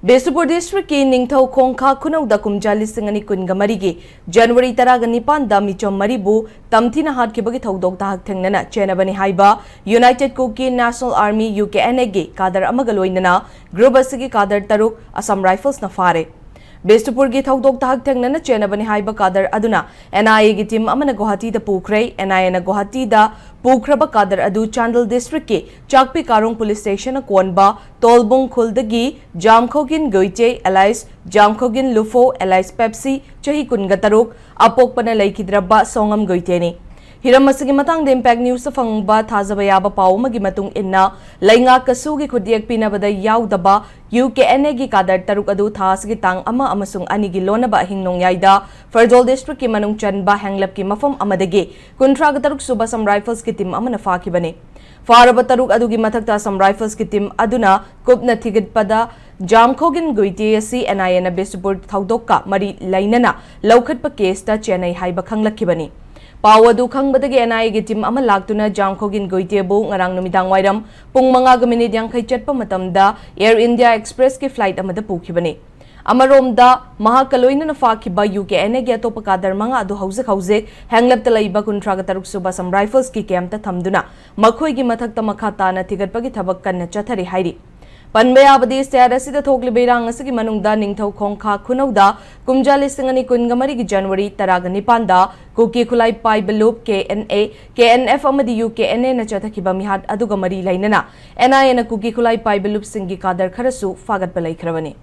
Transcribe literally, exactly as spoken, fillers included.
ꯕꯤꯁꯅꯨꯄꯨꯔ ꯗꯤꯁꯇ꯭ꯔꯤꯛꯀꯤ ꯅꯤꯡꯊꯧ ꯈꯣꯡꯈꯥ ꯈꯨꯅꯧꯗ ꯀꯨꯝꯖꯥ ꯂꯤꯁꯤꯡ ꯑꯅꯤ ꯀꯨꯟꯒ ꯃꯔꯤꯒꯤ ꯖꯅꯋꯥꯔꯤ ꯇꯔꯥꯒ ꯅꯤꯄꯥꯟꯗ ꯃꯤꯆꯝ ꯃꯔꯤꯕꯨ ꯇꯝꯊꯤꯅ ꯍꯥꯠꯈꯤꯕꯒꯤ ꯊꯧꯗꯣꯛꯇ ꯍꯛꯊꯦꯡꯅꯅ ꯆꯦꯟꯅꯕꯅꯤ ꯍꯥꯏꯕ United Kuki National Army, U K N A ꯒꯤ ꯀꯥꯗꯔ ꯑꯃꯒ ꯂꯣꯏꯅꯅ ꯒ꯭ꯔꯨꯞ ꯑꯁꯤꯒꯤ ꯀꯥꯗꯔ ꯇꯔꯨꯛ ꯑꯁꯥꯝ ꯔꯥꯏꯐꯜꯁꯅ ꯐꯥꯔꯦ꯫ ꯕꯤꯁꯅꯨꯄꯨꯔꯒꯤ ꯊꯧꯗꯣꯛꯇ ꯍꯛꯊꯦꯡꯅꯅ ꯆꯦꯟꯅꯕꯅꯤ ꯍꯥꯏꯕ ꯀꯥꯗꯔ ꯑꯗꯨꯅ N I A ꯒꯤ ꯇꯤꯝ ꯑꯃꯅ ꯒꯨꯋꯥꯍꯥꯇꯤꯗ ꯄꯨꯈ꯭ꯔꯦ꯫ N I A ꯅ ꯒꯨꯋꯥꯍꯥꯇꯤꯗ ꯄꯨꯈ꯭ꯔꯕ ꯀꯥꯗꯔ ꯑꯗꯨ ꯆꯥꯟꯗꯦꯜ ꯗꯤꯁꯇ꯭ꯔꯤꯛꯀꯤ ꯆꯥꯛꯄꯤ ꯀꯥꯔꯣꯡ ꯄꯨꯂꯤꯁ ꯁ꯭ꯇꯦꯁꯟꯅ ꯀꯣꯟꯕ ꯇꯣꯜꯕꯨꯡ ꯈꯨꯜꯗꯒꯤ ꯖꯥꯝꯈꯣꯒꯤꯟ ꯒꯣꯏꯇꯦ alias ꯖꯥꯝꯈꯣꯒꯤꯟ ꯂꯨꯐꯣ alias ꯄꯦꯞꯁꯤ, ꯆꯍꯤ ꯀꯨꯟꯒ ꯇꯔꯨꯛ, ꯑꯄꯣꯛꯄꯅ ꯂꯩꯈꯤꯗ꯭ꯔꯕ ꯁꯣꯉꯝ ꯒꯣꯏꯇꯦꯅꯤ꯫ ꯍꯤꯔꯝ ꯑꯁꯤꯒꯤ ꯃꯇꯥꯡꯗ Impact News ꯇ ꯐꯪꯕ ꯊꯥꯖꯕ ꯌꯥꯕ ꯄꯥꯎ ꯑꯃꯒꯤ ꯃꯇꯨꯡ ꯏꯟꯅ, ꯂꯩꯉꯥꯛ ꯀꯁꯨꯒꯤ ꯈꯨꯠꯌꯦꯛ ꯄꯤꯅꯕꯗ ꯌꯥꯎꯗꯕ U K N A ꯒꯤ ꯀꯥꯗꯔ ꯇꯔꯨꯛ ꯑꯗꯨ ꯊꯥ ꯑꯁꯤꯒꯤ ꯇꯥꯡ ꯑꯃ ꯑꯃꯁꯨꯡ ꯑꯅꯤꯒꯤ ꯂꯣꯟꯅꯕ ꯑꯍꯤꯡ ꯅꯣꯡꯌꯥꯏꯗ ꯐꯔꯖꯣꯜ ꯗꯤꯁꯇ꯭ꯔꯤꯛꯀꯤ ꯃꯅꯨꯡ ꯆꯟꯕ ꯍꯦꯡꯂꯞꯀꯤ ꯃꯐꯝ ꯑꯃꯗꯒꯤ ꯀꯨꯟꯊ꯭ꯔꯥꯒ ꯇꯔꯨꯛ ꯁꯨꯕ ꯑꯁꯥꯝ ꯔꯥꯏꯐꯜꯁꯀꯤ ꯇꯤꯝ ꯑꯃꯅ ꯐꯥꯈꯤꯕꯅꯤ꯫ ꯐꯥꯔꯕ ꯇꯔꯨꯛ ꯑꯗꯨꯒꯤ ꯃꯊꯛꯇ ꯑꯁꯥꯝ ꯔꯥꯏꯐꯜꯁꯀꯤ ꯇꯤꯝ ꯑꯗꯨꯅ ꯀꯨꯞꯅ ꯊꯤꯒꯠꯄꯗ ꯖꯥꯝꯈꯣꯒꯤꯟ ꯒꯨꯏꯇꯦ ꯑꯁꯤ N I A ꯅ ꯕꯤꯁꯅꯨꯄꯨꯔ ꯊꯧꯗꯣꯛꯀ ꯃꯔꯤ ꯂꯩꯅꯅ ꯂꯧꯈꯠꯄ ꯀꯦꯁꯇ ꯆꯦꯟꯅꯩ ꯍꯥꯏꯕ ꯈꯪꯂꯛꯈꯤꯕꯅꯤ꯫ ꯄꯥꯎ ꯑꯗꯨ ꯈꯪꯕꯗꯒꯤ N I A ꯒꯤ ꯇꯤꯝ ꯑꯃ ꯂꯥꯛꯇꯨꯅ ꯖꯥꯝꯈꯣꯒꯤꯟ ꯒꯨꯏꯇꯦꯕꯨ ꯉꯔꯥꯡ ꯅꯨꯃꯤꯗꯥꯡ ꯋꯥꯏꯔꯝ ꯄꯨꯡ ꯃꯉꯥꯒ ꯃꯤꯅꯤꯠ ꯌꯥꯡꯈꯩ ꯆꯠꯄ ꯃꯇꯝꯗ Air India Express ꯀꯤ flight ꯑꯃꯗ ꯄꯨꯈꯤꯕꯅꯤ꯫ ꯑꯃꯔꯣꯝꯗ, ꯃꯍꯥꯛꯀ ꯂꯣꯏꯅꯅ ꯐꯥꯈꯤꯕ U K N A ꯒꯤ ꯑꯇꯣꯞꯄ ꯀꯥꯗꯔ ꯃꯉꯥ ꯑꯗꯨ ꯍꯧꯖꯤꯛ ꯍꯧꯖꯤꯛ ꯍꯦꯡꯂꯞꯇ ꯂꯩꯕ ꯀꯨꯟꯊ꯭ꯔꯥꯒ ꯇꯔꯨꯛ ꯁꯨꯕ ꯑꯁꯥꯝ ꯔꯥꯏꯐꯜꯁꯀꯤ ꯀꯦꯝꯞꯇ ꯊꯝꯗꯨꯅ ꯃꯈꯣꯏꯒꯤ ꯃꯊꯛꯇ ꯃꯈꯥ ꯇꯥꯅ ꯊꯤꯒꯠꯄꯒꯤ ꯊꯕꯛ ꯀꯟꯅ ꯆꯠꯊꯔꯤ ꯍꯥꯏꯔꯤ꯫ ꯄꯟꯕ ꯌꯥꯕꯗꯤ, state ꯑꯁꯤꯗ ꯊꯣꯛꯂꯤꯕ ꯏꯔꯥꯡ ꯑꯁꯤꯒꯤ ꯃꯅꯨꯡꯗ ꯅꯤꯡꯊꯧ ꯈꯣꯡꯈꯥ ꯈꯨꯅꯧꯗ ꯀꯨꯝꯖꯥ ꯂꯤꯁꯤꯡ ꯑꯅꯤ ꯀꯨꯟꯒ ꯃꯔꯤꯒꯤ ꯖꯅꯋꯥꯔꯤ ꯇꯔꯥꯒ ꯅꯤꯄꯥꯟꯗ ꯀꯨꯀꯤ ꯈꯨꯠꯂꯥꯏ ꯄꯥꯏꯕ ꯂꯨꯞ, K N A, K N F ꯑꯃꯗꯤ U K N A ꯅ ꯆꯠꯊꯈꯤꯕ ꯃꯤꯍꯥꯠ ꯑꯗꯨꯒ ꯃꯔꯤ ꯂꯩꯅꯅ N I A ꯅ ꯀꯨꯀꯤ ꯈꯨꯠꯂꯥꯏ ꯄꯥꯏꯕ ꯂꯨꯞꯁꯤꯡꯒꯤ ꯀꯥꯗꯔ ꯈꯔꯁꯨ ꯐꯥꯒꯠꯄ ꯂꯩꯈ꯭ꯔꯕꯅꯤ꯫